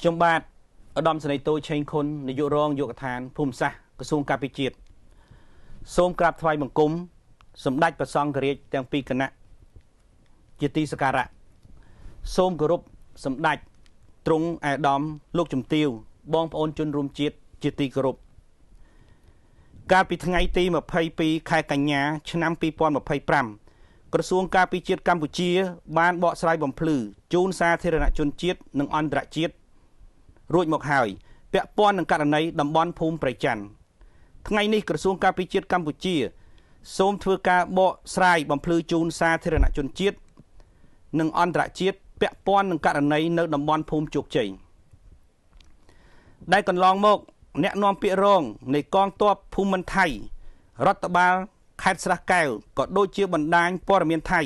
ខ្ញុំបាទឧត្តមសេនីយ៍តូឆេងខុននាយករងយុគឋានភូមិសាស្ត្រក្រសួងការពារជាតិសូមក្រាបថ្វាយបង្គំសម្ដេចព្រះសង្ឃរាជទាំងពីរគណៈជាទីសក្ការៈសូមគោរពសម្ដេចទ្រង់ឯកឧត្តមលោកជំទាវបងប្អូនជនរួមជាតិជាទីគោរពកាលពីថ្ងៃទី22ខែកញ្ញាឆ្នាំ2025ក្រសួងការពារជាតិកម្ពុជាបានបកស្រាយបំភ្លឺជូនសាធារណជនជាតិនិងអន្តរជាតិរួចមកហើយពាក់ព័ន្ធនឹងករណីតំបន់ភូមិព្រៃច័ន្ទថ្ងៃនេះក្រសួងការពារជាតិកម្ពុជាសូមធ្វើការបកស្រាយបំភ្លឺជូនសាធារណជនជាតិនិងអន្តរជាតិពាក់ព័ន្ធនឹងករណីនៅតំបន់ភូមិជោគជ័យដែលកន្លងមកអ្នកនាំពាក្យរងនៃកងទ័ពភូមិន្ទថៃរដ្ឋបាលខេត្តស្រះកែវក៏ដូចជាបណ្ដាញព័ត៌មានថៃ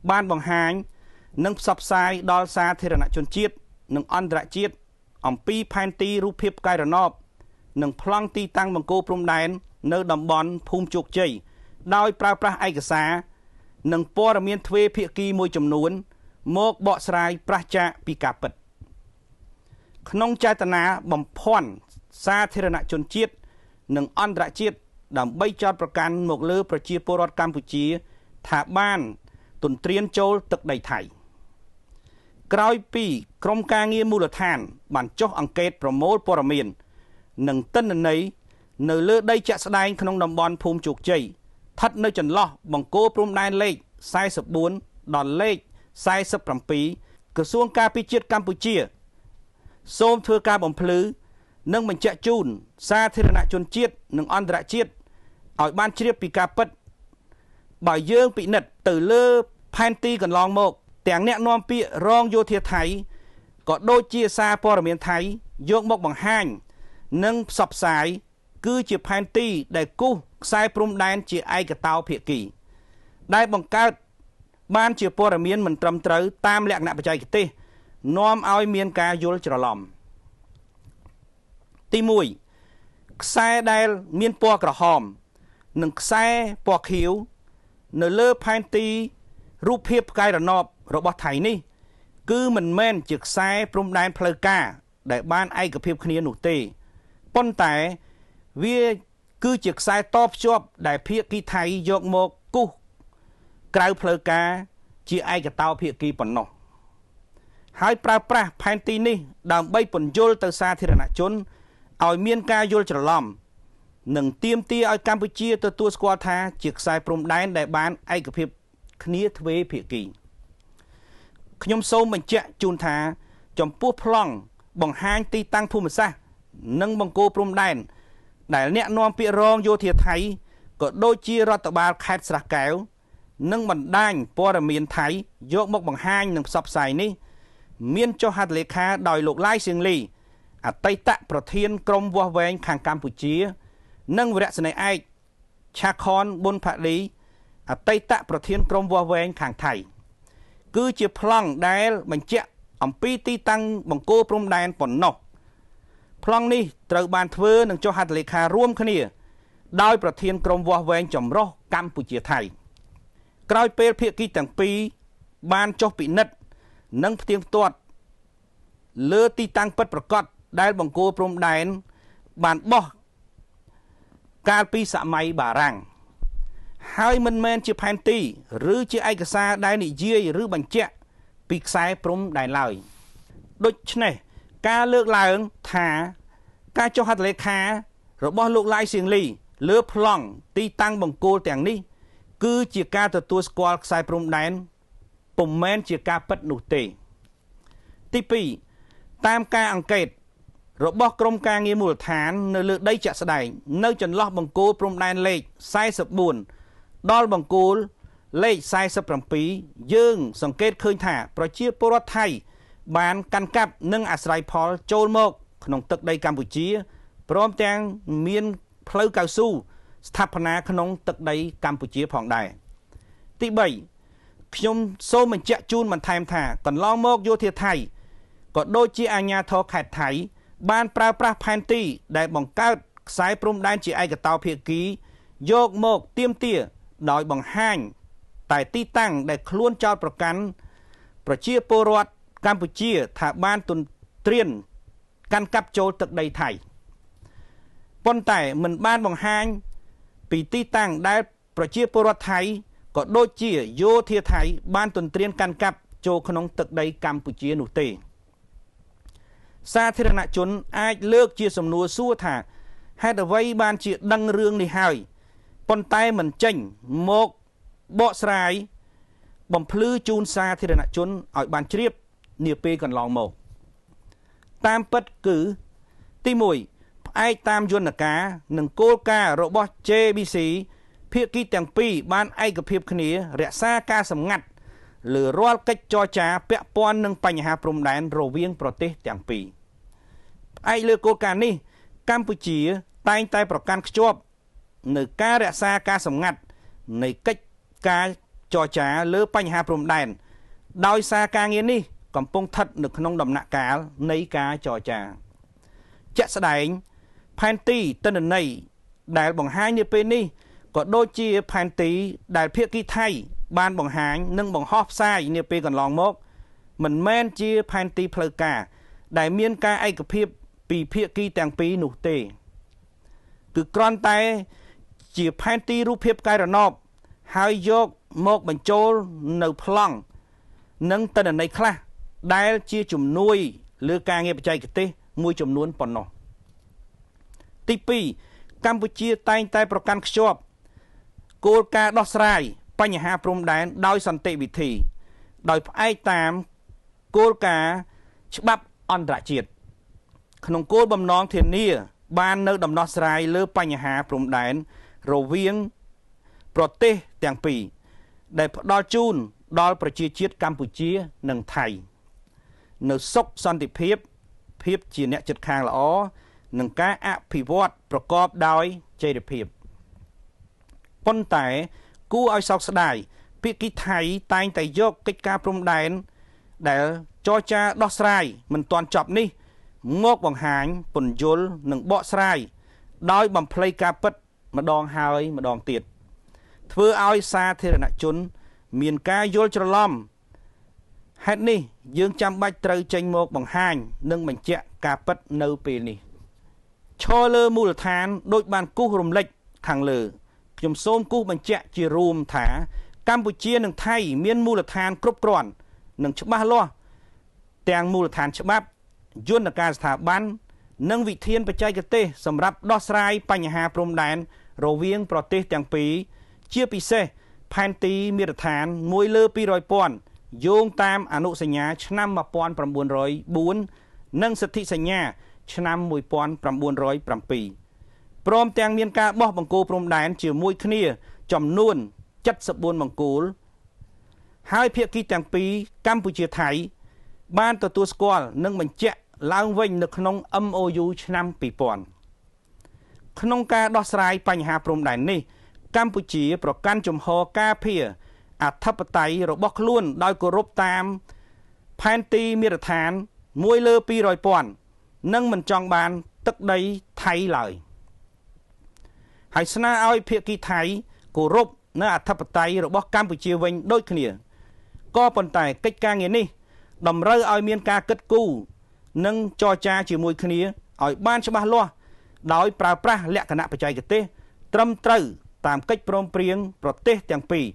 បានបង្ហាញនិងផ្សព្វផ្សាយដល់សាធារណជនជាតិនិងអន្តរជាតិអំពីផែនទីរូបភាពផ្កាយរណបនិងប្លង់ទីតាំងបង្គោលព្រំដែននៅតំបន់ភូមិជោគជ័យដោយប្រើប្រាស់ឯកសារនិងព័ត៌មានទ្វេភាគីមួយចំនួនមកបកស្រាយប្រឆាចពីការពិតក្នុងចេតនាបំភាន់សាធារណជនជាតិនិងអន្តរជាតិដើម្បីចោទប្រកាន់មកលើប្រជាពលរដ្ឋកម្ពុជាថាបានទន្ទ្រានចូលទឹកដីថៃក្រោយពីក្រុមការងារមូលដ្ឋានបានចុះអង្កេតប្រមូលព័ត៌មាននិងទិន្នន័យនៅលើដីជាក់ស្ដែងក្នុងតំបន់ភូមិជោគជ័យស្ថិតនៅចន្លោះបង្គោលព្រំដែនលេខ44ដល់លេខ47ក្រសួងការពារជាតិកម្ពុជាសូមធ្វើការបំភ្លឺនិងបញ្ជាក់ជូនសាធារណជនជាតិនិងអន្តរជាតិឲ្យបានជ្រាបពីការពិតបើយើងពិនិត្យទៅលើផែនទីកន្លងមកទាំងអ្នកនាំពាក្យរងយោធាថៃក៏ដូចជាសារព័ត៌មានថៃយកមកបង្ហាញនិងផ្សព្វផ្សាយគឺជាផែនទីដែលគូសខ្សែព្រំដែនជាឯកតោភាគីដែលបង្កើតបានជាព័ត៌មានមិនត្រឹមត្រូវតាមលក្ខណៈបច្ចេកទេសនាំឲ្យមានការយល់ច្រឡំទី1ខ្សែដែលមានពណ៌ក្រហមនិងខ្សែពណ៌ខៀវនៅលើផែនទីរូបភាពផ្កាយរណបរបស់ថៃនេះគឺមិនមែនជាខ្សែព្រំដែនផ្លូវការដែលបានឯកភាពគ្នានោះទេប៉ុន្តែវាគឺជាខ្សែតភ្ជាប់ដែលភាគីថៃយកមកគូសក្រៅផ្លូវការជាឯកតោភាគីប៉ុណ្ណោះហើយប្រើប្រាស់ផែនទីនេះដើម្បីពន្យល់ទៅសាធារណជនឲ្យមានការយល់ច្រឡំនិងទាមទារឲ្យកម្ពុជាទទួលស្គាល់ថាជាខ្សែព្រំដែនដែលបានឯកភាពគ្នាទ្វេភាគីខ្ញុំសូមបញ្ជាក់ជូនថាចំពោះប្លង់បង្ហាញទីតាំងភូមិសាស្ត្រនិងបង្គោលព្រំដែនដែលអ្នកនាំពាក្យរងយោធាថៃក៏ដូចជារដ្ឋបាលខេត្តស្រះកែវនិងបណ្ដាញព័ត៌មានថៃយកមកបង្ហាញនិងផ្សព្វផ្សាយនេះមានចុះហត្ថលេខាដោយលោកឡាយសៀងលីអតីតប្រធានក្រុមវាស់វែងខាងកម្ពុជានិងវរៈសេនីយ៍ឯកឆាខនប៊ុនផាលីអតីតប្រធានក្រុមវាស់វែងខាងថៃគឺជាប្លង់ដែលបញ្ជាក់អំពីទីតាំងបង្គោលព្រំដែនប៉ុណ្ណោះប្លង់នេះត្រូវបានធ្វើនិងចុះហត្ថលេខារួមគ្នាដោយប្រធានក្រុមវាស់វែងចម្រុះកម្ពុជាថៃក្រោយពេលភាគីទាំងពីរបានចុះពិនិត្យនិងផ្ទៀងផ្ទាត់លើទីតាំងពិតប្រាកដដែលបង្គោលព្រំដែនបានបោះកាលពីសម័យបារាំងហើយមិនមែនជាផែនទីឬជាឯកសារដែលនិយាយឬបញ្ជាក់ពីខ្សែព្រំដែនឡើយដូច្នេះការលើកឡើងថាការចុះហត្ថលេខារបស់លោកឡាយសៀងលីលើប្លង់ទីតាំងបង្គោលទាំងនេះគឺជាការទទួលស្គាល់ខ្សែព្រំដែនពុំមែនជាការពិតនោះទេទី2តាមការអង្កេតរបស់ក្រុមការងារមូលដ្ឋាននៅលើដីជាក់ស្ដែងនៅចន្លោះបង្គោលព្រំដែនលេខ44ដល់បង្គោលលេខ47យើងសង្កេតឃើញថាប្រជាពលរដ្ឋថៃបានកាន់កាប់និងអាស្រ័យផលចូលមកក្នុងទឹកដីកម្ពុជាព្រមទាំងមានផ្លូវកៅស៊ូស្ថាបនាក្នុងទឹកដីកម្ពុជាផងដែរទី3ខ្ញុំសូមបញ្ជាក់ជូនបន្ថែមថាកន្លងមកយោធាថៃក៏ដូចជាអាជ្ញាធរខេត្តថៃបានប្រើប្រាស់ផែនទីដែលបង្កើតខ្សែព្រំដែនជាឯកតោភាគីយកមកទាមទារដោយបង្ហាញតែទីតាំងដែលខ្លួនចោទប្រកាន់ប្រជាពលរដ្ឋកម្ពុជាថាបានទន្ទ្រាន កាន់កាប់ចូលទឹកដីថៃប៉ុន្តែមិនបានបង្ហាញពីទីតាំងដែលប្រជាពលរដ្ឋថៃក៏ដូចជាយោធាថៃបានទន្ទ្រានកាន់កាប់ចូលក្នុងទឹកដីកម្ពុជានោះទេសាធារណជនអាចលើកជាសំណួរសួរថាហេតុអ្វីបានជាដឹងរឿងនេះហើយប៉ុន្តែមិនចេញមកបកស្រាយបំភ្លឺជូនសាធារណជនឲ្យបានជ្រាបនាពេលកន្លងមកតាមពិតគឺទី1ផ្អែកតាមយន្តការនិងគោលការណ៍របស់ JBC ភាគីទាំងពីរបានឯកភាពគ្នារក្សាការសម្ងាត់លើរាល់កិច្ចចរចាពាក់ព័ន្ធនឹងបញ្ហាព្រំដែនរវាងប្រទេសទាំងពីរផ្អែកលើគោលការណ៍នេះកម្ពុជាតែងតែប្រកាន់ខ្ជាប់នៅការរក្សាការសម្ងាត់នៃកិច្ចការចរចាលើបញ្ហាព្រំដែនដោយសារការងារនេះកំពុងស្ថិតនៅក្នុងដំណាក់កាលនៃការចរចាជាក់ស្ដែងផែនទីទិន្នន័យដែលបង្ហាញនាពេលនេះក៏ដូចជាផែនទីដែលភាគីថៃបានបង្ហាញនិងបង្ហោះផ្សាយនាពេលកន្លងមកមិនមែនជាផែនទីផ្លូវការដែលមានការឯកភាពពីភាគីទាំងពីរនោះទេគឺគ្រាន់តែជាផែនទីរូបភាពកែរណបហើយយកមកបញ្ចូលនៅប្លង់និងទិន្នន័យខ្លះដែលជាជំនួយលើការងារបច្ចេកទេសមួយចំនួនប៉ុណ្ណោះទី2កម្ពុជាតែងតែប្រកាន់ខ្ជាប់គោលការណ៍ដោះស្រាយបញ្ហាព្រំដែនដោយសន្តិវិធីដោយផ្អែកតាមគោលការណ៍ច្បាប់អន្តរជាតិក្នុងគោលបំណងធានាបាននៅដំណោះស្រាយលើបញ្ហាព្រំដែនរវាងប្រទេសទាំងពីរដែលផ្ដល់ជូនដល់ប្រជាជាតិកម្ពុជានិងថៃនៅសុខសន្តិភាពភាពជាអ្នកជិតខាងល្អនិងការអភិវឌ្ឍប្រកបដោយចីរភាពប៉ុន្តែគួរឲ្យសោកស្ដាយភាគីថៃតែងតែយកកិច្ចការព្រំដែនដែលចរចាដោះស្រាយមិនទាន់ចប់នេះមកបង្ហាញពន្យល់និងបកស្រាយដោយបំភ្លៃការពិតម្ដងហើយម្ដងទៀតធ្វើឲ្យសាធារណជនមានការយល់ច្រឡំហេតុនេះយើងចាំបាច់ត្រូវចេញមកបង្ហាញនិងបញ្ជាក់ការពិតនៅពេលនេះឈរលើមូលដ្ឋានដូចបានគូសរំលេចខាងលើខ្ញុំសូមគូសបញ្ជាក់ជារួមថាកម្ពុជានិងថៃមានមូលដ្ឋានគ្រប់គ្រាន់និងច្បាស់លាស់ទាំងមូលដ្ឋានច្បាប់យន្តការស្ថាប័ននិងវិធានបច្ចេកទេសសម្រាប់ដោះស្រាយបញ្ហាព្រំដែនរវាងប្រទេសទាំងពីរជាពិសេសផែនទីមាត្រដ្ឋាន1លើ200ពាន់យោងតាមអនុសញ្ញាឆ្នាំ1904និងសិទ្ធិសញ្ញាឆ្នាំ1907ព្រមទាំងមានការបោះបង្គោលព្រំដែនជាមួយគ្នាចំនួន74បង្គោលហើយភាគីទាំងពីរកម្ពុជាថៃបានទទួលស្គាល់និងបញ្ជាក់ឡើងវិញនៅក្នុង MOU ឆ្នាំ2000ក្នុងការដោះស្រាយបញ្ហាព្រំដែននេះកម្ពុជាប្រកាន់ជំហរការពារអធិបតេយ្យរបស់ខ្លួនដោយគោរពតាមផែនទីមាត្រដ្ឋាន1លើ200ពាន់និងមិនចង់បានទឹកដីថៃឡើយហើយស្នើឲ្យភាគីថៃគោរពនៅអធិបតេយ្យរបស់កម្ពុជាវិញដូចគ្នាក៏ប៉ុន្តែកិច្ចការងារនេះតម្រូវឲ្យមានការគិតគូរនិងចរចាជាមួយគ្នាឲ្យបានច្បាស់លាស់ដោយប្រើប្រាស់លក្ខណៈបច្ចេកទេសត្រឹមត្រូវតាមកិច្ចព្រមព្រៀងប្រទេសទាំងពីរ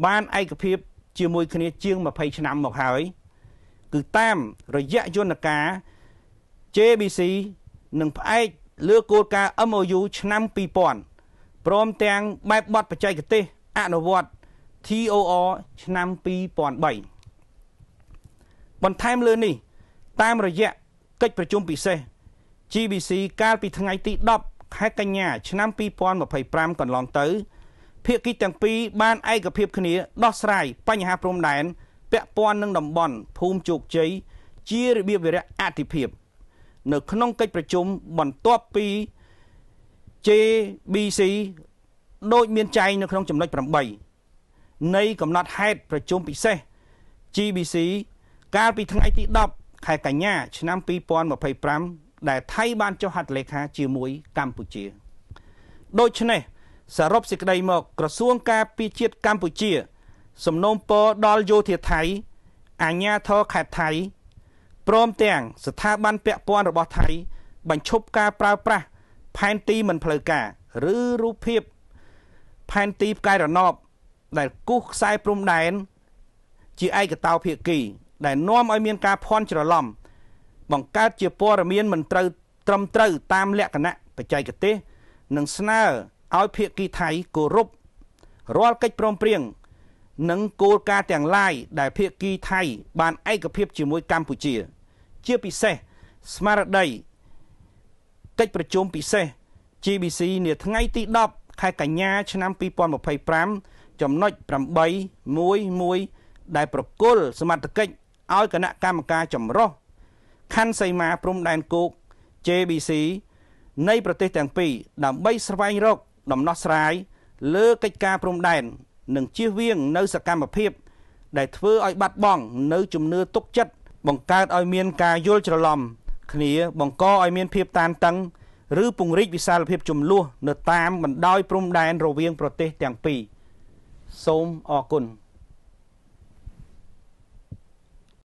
បានឯកភាពជាមួយគ្នាជាង20ឆ្នាំមកហើយគឺតាមរយៈយន្តការ JBC និងផ្អែកលើគោលការណ៍ MOU ឆ្នាំ2000ព្រមទាំងបែបបទបច្ចេកទេសអនុវត្ត TOR ឆ្នាំ2003បន្ថែមលើនេះតាមរយៈកិច្ចប្រជុំពិសេស GBC កាលពីថ្ងៃទី10ខែកញ្ញាឆ្នាំ2025កន្លងទៅភាគីទាំងពីរបានឯកភាពគ្នាដោះស្រាយបញ្ហាព្រំដែនពាក់ព័ន្ធនឹងតំបន់ភូមិជោគជ័យជារបៀបវិរៈអតិភិបនៅក្នុងកិច្ចប្រជុំបន្ទាប់ពី JBC ដូចមានចែងនៅក្នុងចំណុច8នៃកំណត់ហេតុប្រជុំពិសេស GBC កាលពីថ្ងៃទី10ខែកញ្ញាឆ្នាំ2025ដែលថៃបានចុះហត្ថលេខាជាមួយកម្ពុជាដូច្នេះសរុបសេចក្តីមកក្រសួងការពារជាតិកម្ពុជាសំណូមពរដល់យោធាថៃអាជ្ញាធរខេត្តថៃ ព្រមទាំងស្ថាប័នពាក់ព័ន្ធរបស់ថៃបញ្ឈប់ការប្រើប្រាស់ផែនទីមិនផ្លូវការឬរូបភាពផែនទីផ្កាយរណបដែលគូសខ្សែព្រំដែនជាឯកតោភាគីដែលនាំឲ្យមានការភ័ន្តច្រឡំបង្កើតជាព័ត៌មានមិនត្រូវត្រឹមត្រូវតាមលក្ខណៈបច្ចេកទេសនិងស្នើឲ្យភាគីថៃគោរពរាល់កិច្ចព្រមព្រៀងនិងគោលការណ៍ទាំងឡាយដែលភាគីថៃបានឯកភាពជាមួយកម្ពុជា ជាពិសេសស្មារតីកិច្ចប្រជុំពិសេស GBC នាថ្ងៃទី10ខែកញ្ញាឆ្នាំ2025ចំណុច811ដែលប្រគល់សមត្ថកិច្ចឲ្យគណៈកម្មការចម្រុះខណ្ឌសីមាព្រំដែនគោក JBC នៃប្រទេសទាំងពីរដើម្បីស្វែងរកដំណោះស្រាយលើកិច្ចការព្រំដែននិងជៀសវាងនៅសកម្មភាពដែលធ្វើឲ្យបាត់បង់នៅជំនឿទុកចិត្តបង្កើតឲ្យមានការយល់ច្រឡំគ្នាបង្កឲ្យមានភាពតានតឹងឬពង្រីកវិសាលភាពចំនួននៅតាមបណ្ដោយព្រំដែនរវាងប្រទេសទាំងពីរសូមអរគុណ។